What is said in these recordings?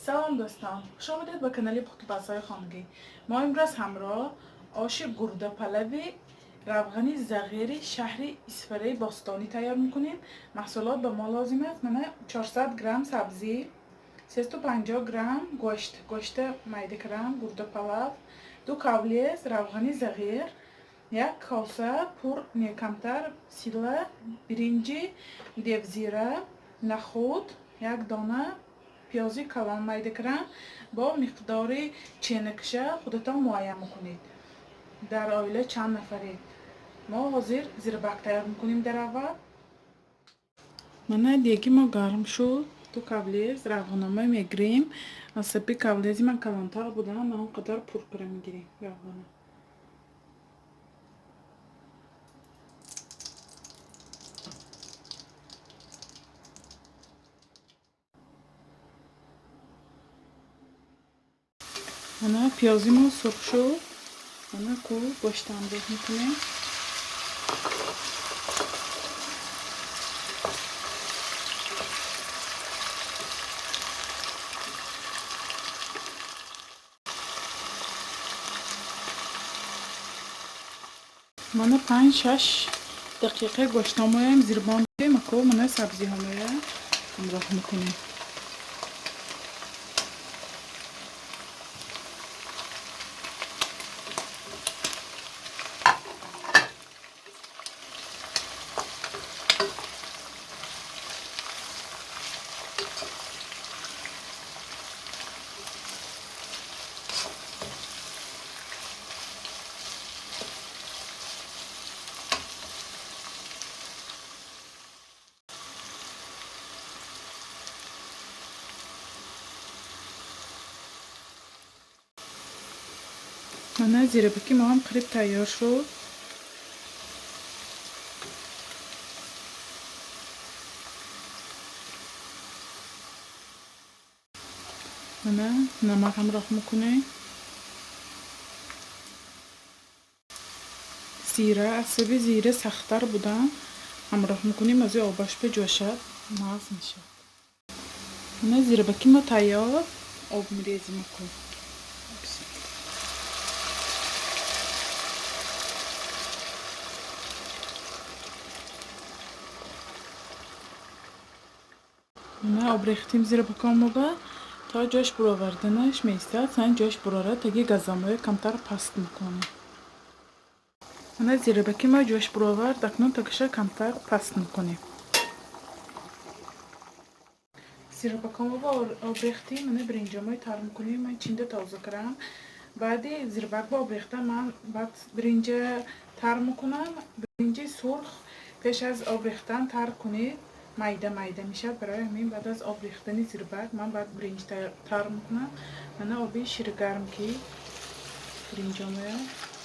Салом дӯстон, хуш омадед ба канали Пухтупазҳои хонагӣ. Мо имрӯз ҳамроҳ оши гурдапалави равғани зағири шаҳри Исфараи бостонӣ тайёр мекунем. Маҳсулот ба мо лозим аст. Мана 400 грамм сабзӣ, 350 грамм гӯшт, гӯшта майда кардам, гурдапалав, 2 кавлез равғани зағир, як коса пур не камтар сила, биринҷи девзира, нахуд, як дона пиёзи калон майда кардам. Бо миқдори ченакша худатон муайян мекунед. Дар оила чанд нафаред. Мо ҳозир зирбак тайёр мекунем дар аввал. Мана деги мо гарм шуд. 2 кавлез равғанома мегирем. Асаби кавлези ман калонтар будам, ман он қадар пур кара мегирем равғана. Мана пиёзи мо сурх шуд. Мана ку гӯшт андоз мекунем. Мана 5-6 дақиқа гӯштомоям зирбон аку мана сабзиҳомоя ҳамроҳ мекунем. Мана зирабаки мо ҳам қариб тайёр шуд. Мана намак ҳамроҳ мекунем. Зира, асаби зира сахттар будан ҳамроҳ мекунем, аз обаш беҷошад, нағз мешавад. Мана зирабаки мо тайёр, об мерезем аку. Мана об рехтем зирабакомоба то ҷош буроварданаш меистад. Сан ҷош бурора таги газамоя камтар паст мекунем. Мана зирабаки мо ҷош буровард, акнун тагаша камтар паст мекунем. Зирабакомоба об рехтем, мана биринҷомои тар мекунем. Ман чинда тоза кардам. Баъди зирабак ба об рехтам, ман баъд биринҷа тар мекунам. Биринҷи сурх пеш аз об рехтан тар кунед, майда майда мешавад. Барои ҳамин баъд аз об рехтани зирбак ман баъд биринҷ тар мекунам. Мана оби ширгарм ки биринҷомоя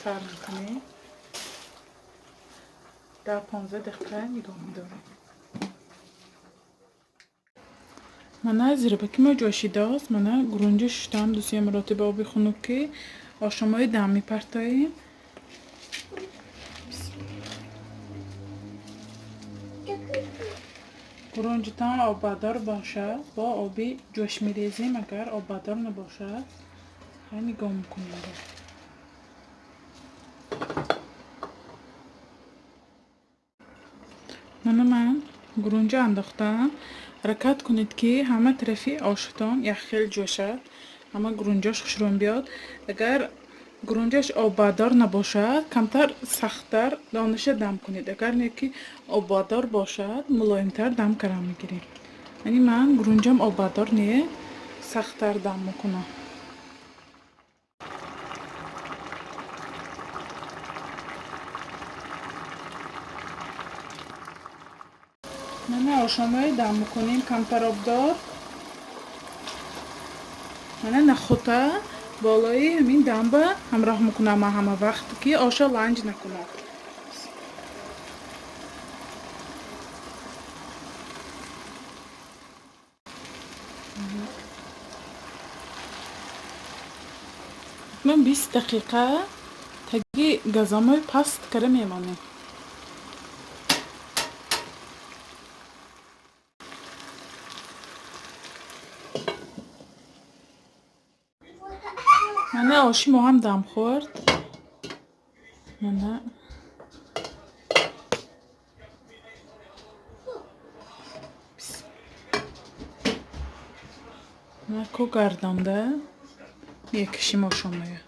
тар мекунем. 10-15 дақиқа нигоҳ медорем. Мана зирбаки мо ҷошидааст. Мана гурунҷа шуштам 2-3 маротиба оби хунук ки ошомои дам мепартоем. Гурунҷитон оббадор бошад, бо оби ҷӯш мерезем. Агар оббадор набошад, нигоҳ мекунем. Мана ман гурунҷа андохтам. Ҳаракат кунед ки ҳама тарафи ошатон як хел ҷӯшад, ҳама гурунҷош хушрӯм биёд. Агар гурунҷаш оббадор набошад, камтар сахттар донаша дам кунед. Агар не ки оббадор бошад, мулоимтар дам карда мегирем. Яъне ман гурунҷам оббадор не, сахттар дам мекунам. Мана ошомои дам мекунем камтар обдор. Мана нахута болои ҳамин дамба ҳамроҳ мекунам ман ҳама вақт ки оша ланҷ накунад. Ман 20 дақиқа таги газомои паст кара мемонем. Мана оши мо ҳам дам хӯрд. Мана ко гардонда мекашим ошомая.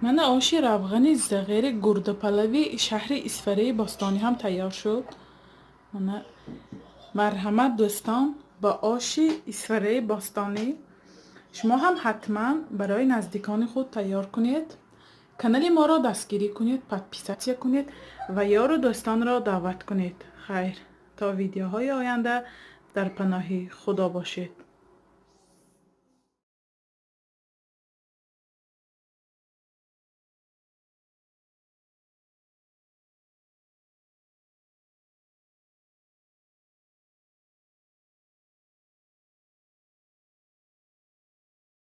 Мана оши равғани зағири гурдапалави шаҳри Исфараи бостонӣ ҳам тайёр шуд. Мана марҳамат, дӯстон, ба оши Исфараи бостонӣ шумо ҳам ҳатман барои наздикони худ тайёр кунед. Канали моро дастгирӣ кунед, подписаться кунед ва ёру дӯстонро даъват кунед. Хайр, то видеоҳои оянда дар паноҳи Худо бошед.